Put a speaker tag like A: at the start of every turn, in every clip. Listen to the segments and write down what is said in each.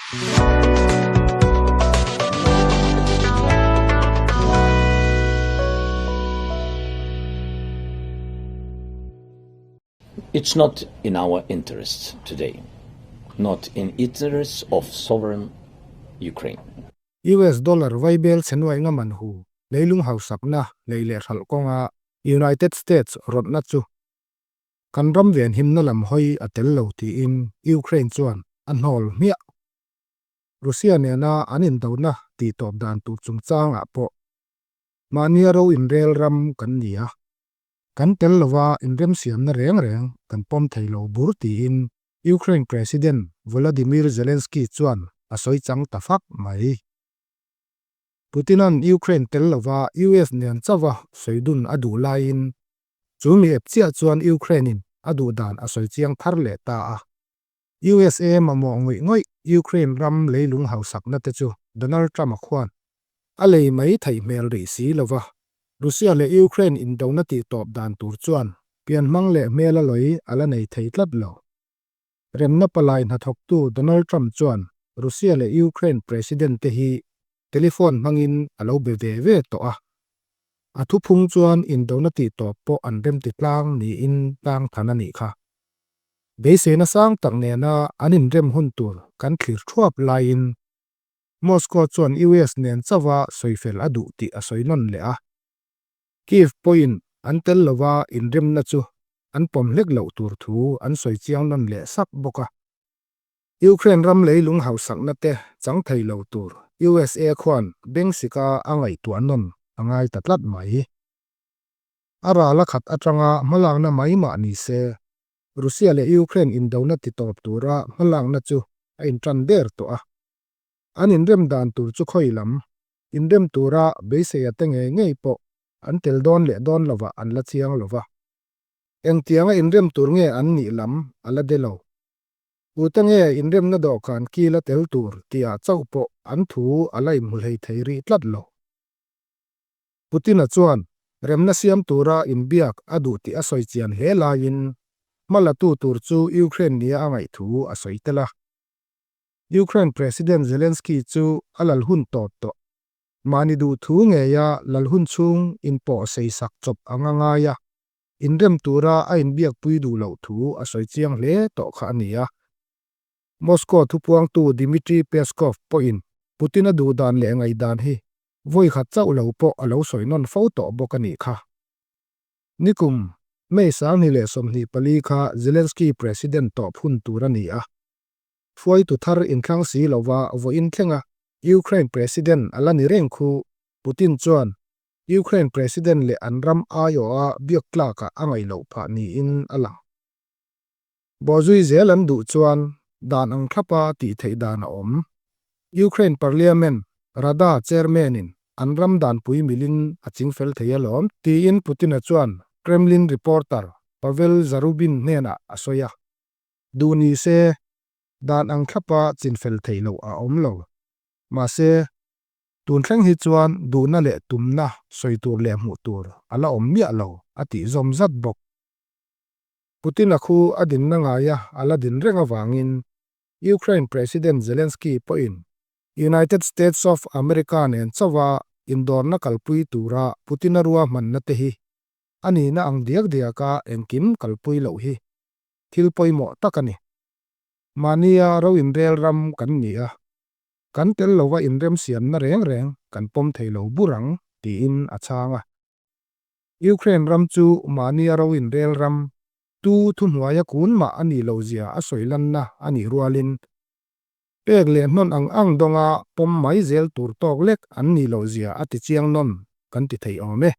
A: It's not in our interests today, not in interests of sovereign Ukraine.
B: US dollar vaibel chhe nuai nga man hu leilung hausakna lei leh hralh kawnga United States rawtna chu kan ram venhimna lam hawi a tel lo tiin Ukraine chuan a hnawl hmiah. Russia nena an indona tihtawp dan tur chungchangah pawh mahnia ro inrel ram kan ni a, kan tel lova inremsiamna reng reng kan pawm thei lo bur tiin Ukraine President Volodymyr Zelensky chuan a sawi chang ta fak mai. Putin-a'n Ukraine tel lova US nen chauha sawi dun a duh laiin chu mi ep chiah chuan Ukraine-in a duh dan a sawi chiang thar leh ta a. USA mamawh ngawih ngawih Ukraine ram leilung hausakna te chu Donald Trump-a khuan a lei mai theih hmel rih si lova, Russia leh Ukraine indona tihtawp dan tur chuan pianhmang leh hmel a lawi a la nei thei tlat lo. Remna palai hnathawktu Donald Trump chuan Russia leh Ukraine President te hi telephone hmangin a lo be ve ve tawh a. A thuphung chuan indona tihtawp pawh an remti tlang niin tlang than a nih kha. Beiseina sang tak nena an inrem hun tur kan thlir thuap laiin Moscow chuan US nen chauha sawifel a duh tih a sawi nawn leh a. Kyiv pawhin an tel lova inremna chu an pawm hlek loh tur thu an sawi chiang nawn leh sak bawk a. Ukraine ram leilung hausakna te chang thei lo tur USA khuan bengsika a ngaihtuah nawn a ngai ta tlat mai. A ral a khat atanga hmalakna mai mah ni se, Russia leh Ukraine indona titawp tura hmalakna chu a intan der tawh a. An inrem dan tur chu khawi lam, inrem tura beiseia te ngei ngei pawh an tel dawn leh dawn lovah an la chiang lo va. Engtianga inrem tur nge an nih lam a la de lo. Tute nge inremna dawhkan kila tel tur tihah chauh pawh an thu a la inhmu hlei thei rih tlat lo. Putin-a chuan remna siam tura inbiak a duh tih a sawi chian hle laiin hma latu tur chu Ukraine nia a ngaih thu a sawi tel a. Ukraine President Zelensky chu a lal hun tawp tawh. Mahni duh thu ngeia lal hun chhung inpawh sei sak chawp anga ngai a, inrem tura a inbiakpui duh loh thu a sawi chiang hle tawh kha a ni a. Moscow thupuangtu Dmitry Peskov pawhin Putin-a duh dan leh ngaihdan hi vawi khat chauh lo pawh a lo sawi nawn fo tawh bawk a nih kha. Nikum, May 2024 kha Zelensky President tawp hun tur a ni a. Hruaitu thar inthlang si lova vawiin thlenga Ukraine President a la ni reng khu Putin chuan Ukraine President leh an ram aiawha biak tlakah a ngaih loh phah niin a lang. Bawhzui zel an duh chuan dan ang thlapa tih theih dan a awm. Ukraine Parliament, Rada Chairman-in an ram danpui milin a chingfel thei alawm, tiin Putin-a chuan Kremlin reporter Pavel Zarubin hnenah a sawi a. Duh ni se, dan ang thlapa chinfel theih loh a awm lo. Mahse, tun thleng hi chuan duhna leh tumna sawi tur leh hmuh tur a la awm miah lo, a tih zawm zat bawk. Putin-a khu a dinna ngaia a la din reng avangin Ukraine President Zelensky pawhin United States of America nen chauha indawrna kalpui tura Putin-a ruahmanna te hi a nihna ang diak diaka engkim kalpui loh hi thil pawimawh tak a ni. Mahnia ro inrel ram kan ni a, kan tel lova inremsiamna reng reng kan pawm thei lo bur ang, tiin a chhang a. Ukraine ram chu mahnia ro inrel ram tu thuhnuaia kun mah a nih loh zia a sawi lanna a nih rualin, pek leh hnawn ang ang dawnga pawm mai zel tur tawk lek an nih loh zia a ti chiang nawn kan ti thei awm e.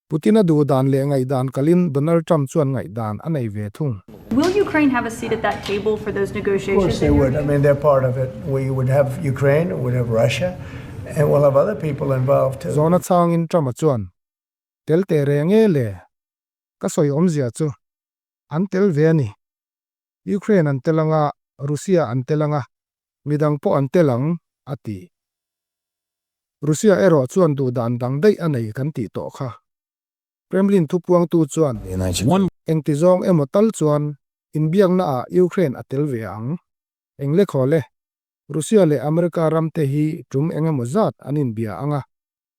B: Putin-a duh dan leh ngaihdan kalin Donald Trump chuan ngaihdan a nei ve thung.
C: Will Ukraine have a seat at that table for those negotiations?
D: Of course they would. I mean, they're part of it. We would have Ukraine, we would have Russia, and we'll have other people involved too.
B: Zawhna changin Trump-a chuan, Tel teh reng e le, ka sawi awmzia chu an tel ve a ni. Ukraine an tel anga, Russia an tel anga, midang pawh an tel ang, a ti. Russia erawh chuan duhdan dang daih a nei kan tih tawh kha. Kremlin thupuangtu chuan, Engti zawng emaw tal chuan inbiaknaah Ukraine a tel ve ang. Eng le khaw le? Russia leh America ram te hi tum engemaw zat an inbia ang a,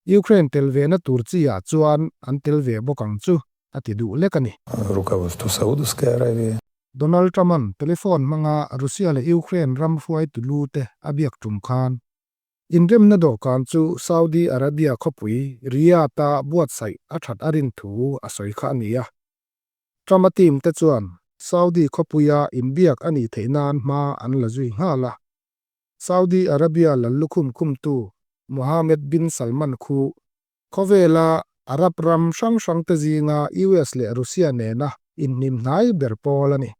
B: Ukraine tel ve na tur chi ah chuan an tel ve bawk ang chu a ti duh lek a ni.
E: Руководству Саудовской Аравии.
B: Donald Trump-a'n telephone hmanga Russia leh Ukraine ram hruaitu lu te a biak tum khan, inremna dawhkan chu Saudi Arabia khawpui Riyadh-a buatsaih a that a rin thu a sawi kha a ni a. Trump-a team te chuan Saudi khawpuia inbiak a nih theih nan hma an la zui nghal a. Saudi Arabia lal lukhum khumtu Mohammed bin Salman khu khawvela Arab ram hrang hrangte zinga US leh Russia nena inhnim hnai ber pawl a ni.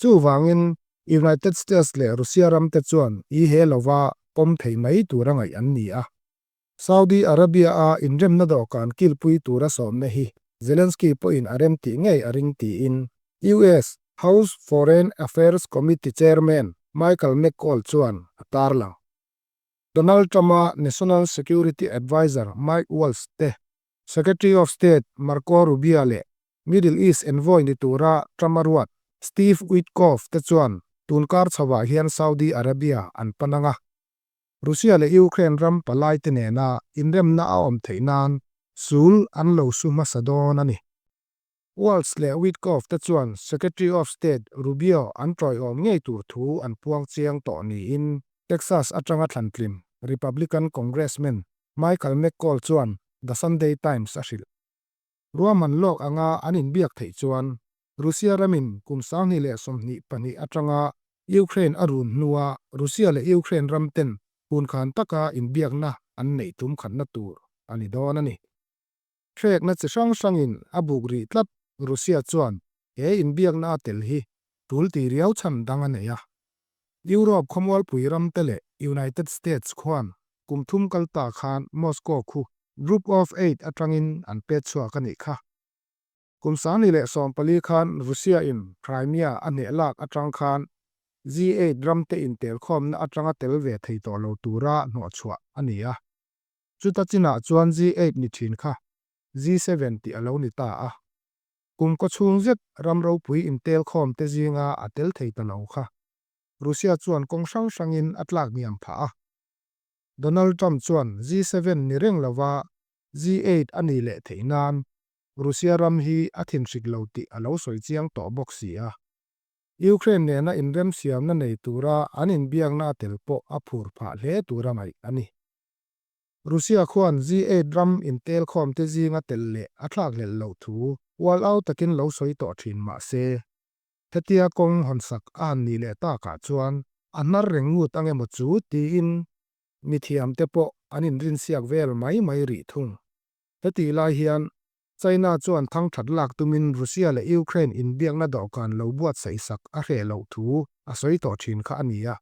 B: Chuvangin United States leh Russia ramte chuan i he lova pawm thei mai tura ngaih an ni a. Saudi Arabia-a inremna dawhkan kilpui tura sawmna hi Zelensky pawhin a rem tih ngei a ring tiin US House Foreign Affairs Committee Chairman Michael McCaul chuan a tarlang. Donald Trump-a National Security Adviser Mike Waltz te, Secretary of State Marco Rubio leh Middle East envoy ni tura Trump-a ruat Steve Witkoff te chuan tunkar chhovah hian Saudi Arabia an pan ang a. Russia leh Ukraine ram palaite nena inremna a awm theih nan sul an lo su hmasa dawn a ni. Waltz leh Witkoff te chuan Secretary of State Rubio an tawiawm ngei tur thu an puang chiang tawh niin Texas atanga thlantlim Republican Congressman Michael McCaul chuan The Sunday Times a hrilh. Ruahman lawk anga an inbiak theih chuan Russia ramin kum 2022 atanga Ukraine a run hnua Russia leh Ukraine ram ten hunkhan taka inbiakna an neih tum khatna tur a ni dawn a ni. Hrekna chi hrang hrangin a buk rih tlat Russia chuan he inbiakna a tel hi tul ti riau chhan dang a nei a. Europe khawmualpui ram te leh United States khuan kum thum kal ta khan Moscow khu Group of Eight atangin an pet chhuak a nih kha. Kum 2014 khan Russia in Crimea a hneh lak atang khan G8 ramte intelkhawmna atanga tel ve thei tawh lo tura hnawhchhuah a ni a. Chuta chinah chuan G8 ni thin kha G7 tih a lo ni ta a. Kum kawchhung zet ram ropui intelkhawm te zinga a tel thei ta lo kha Russia chuan kawng hrang hrangin a tlak hniam phah a. Donald Trump chuan G7 ni reng lova G8 a nih leh theih nan Russia ram hi a thinhrik lo tih a lo sawi chiang tawh bawk si a. Ukraine nena inremsiamna nei tura an inbiakna a tel pawh a phur phah hle tura ngaih a ni. Russia khuan G8 ram intelkhawmte zinga tel leh a thlakhlelh loh thu ual au takin lo sawi tawh thin mah se, hetia kawng hawnsak a han nih leh takah chuan a hnar reng ngut ang emaw chu tiin mithiamte pawh an inrinsiak vel mai mai rih thung. Hetih lai hian China chuan thangthat lak tumin Russia leh Ukraine inbiakna dawhkan lo buatsaih sak a hreh loh thu a sawi tawh thin kha a ni a.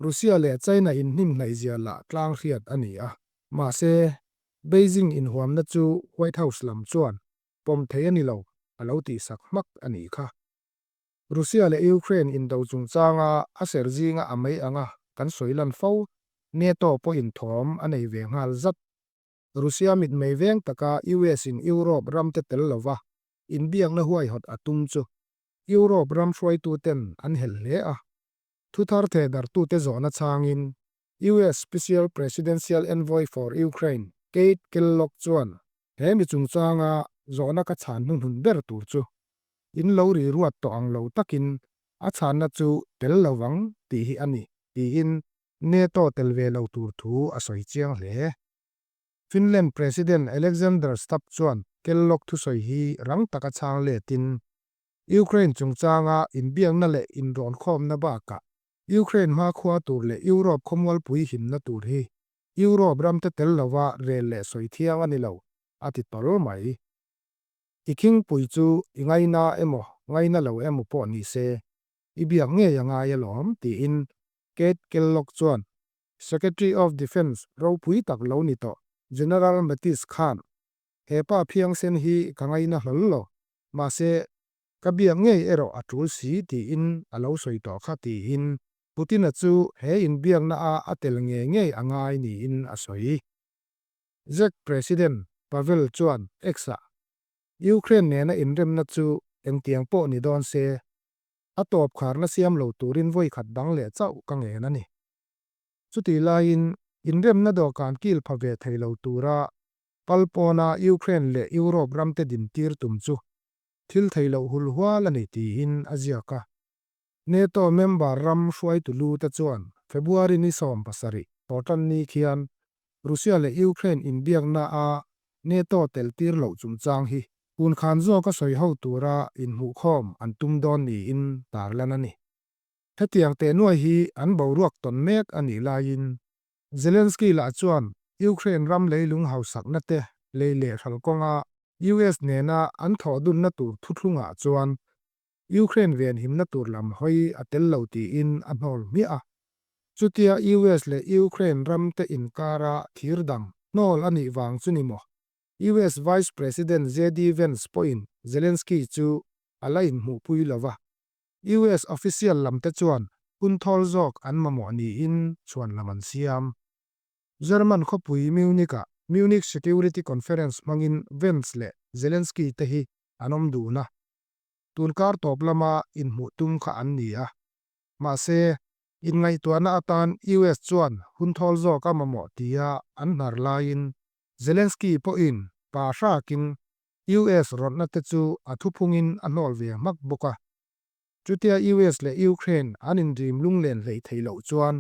B: Russia leh China inhnimhnaih zia lah tlang hriat a ni a. Mahse, Beijing inhuamna chu White House lam chuan pawm thei a ni lo a lo tihsak hmak a nih kha. Russia leh Ukraine indo chungchanga a ser zinga a mei anga kan sawi lan fo, NATO pawhin thawm a nei ve nghal zat. Russia mitmei veng taka US in Europe ramte tel lova inbiakna huaihawt a tum chu Europe ram hruaituten an helh hle a. Thuthar thehdartute zawhna chhangin US Special Presidential Envoy for Ukraine Keith Kellogg chuan he mi chungchanga zawhna ka chhan hnuhnun ber tur chu in lo ri ruat tawh ang lo takin a chhanna chu tel lovang tih hi a ni tiin NATO tel ve lo tur thu a sawi chiang hle. Finland President Alexander Stubb chuan Kellogg thusawi hi rang taka chhang letin, Ukraine chungchanga inbiakna leh inrawnkhawmna bakah Ukraine hmakhua tur leh Europe khawmualpui himna tur hi Europe ramte tel lova rel leh sawi thiang a ni lo, a ti tawl mai. I khingpui chu i ngaina emaw ngaina lo emaw pawh ni se, i biak ngei a ngai alawm, tiin Keith Kellogg chuan Secretary of Defence ropui tak lo ni tawh General Mattis khan, He pa phiangsen hi ka ngaina hlawl lo, mahse, ka biak ngei erawh a tul si tiin a lo sawi tawh kha tiin Putin-a chu he inbiakna a a tel ngei ngei a ngai niin a sawi. Czech President Pavel chuan X-ah, Ukraine nena inremna chu engtiang pawh ni dawn se, A tawp kharna siam lo turin vawi khat dang leh chauh ka ngen a ni. Chutih laiin inremna dawhkan kil pha ve thei lo tura pal pawna Ukraine leh Europe ramte dintir tum chu thil thei loh hul hual a ni tiin a ziak a. NATO member ram hruaitu lu te chuan February ni 70 thawhtanni khian Russia leh Ukraine inbiakna a NATO tel tir loh chungchang hi hun khan zawka sawi ho tura inhmuhkhawm an tum dawn niin tarlan a ni. Hetiang teh nuai hi an boruak tawn mek a nih laiin Zelensky lah chuan Ukraine ram leilung hausakna te lei leh hral kawnga US nena an thawh dunna tur thuthlungah chuan Ukraine venhimna tur lam hawi a tel lo tiin a hnawl hmiah a. Chutia US leh Ukraine ram te inkara thir dang hnawl a nih vang chu ni maw? US Vice President JD Vance pawhin Zelensky chu a la inhmuhpui lo va. US official lam te chuan hun thawl zawk an mamawh niin chhuan lam an siam. German khawpui Munich-ah Munich Security Conference hmangin Vance leh Zelensky te hi an awm dun a. Tun kar tawp lama inhmuh tum kha an ni a. Mahse, inngaihtuahna atan US chuan hun thawl zawk a mamawh tia an hnar laiin Zelensky pawhin pa hrakin US rawtna te chu a thuphungin a hnawl ve hmak bawk a. Chutia US leh Ukraine an indrim lunglen hleih theih loh chuan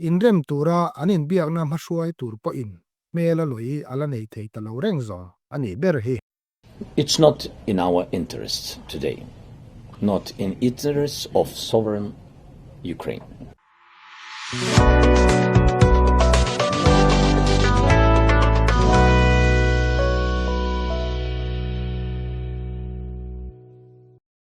B: inrem tura an inbiakna hmahruai tur pawhin hmel a lawih a la nei thei ta lo reng zawng a nih ber hi.
A: It's not in our interests today, not in interests of sovereign Ukraine.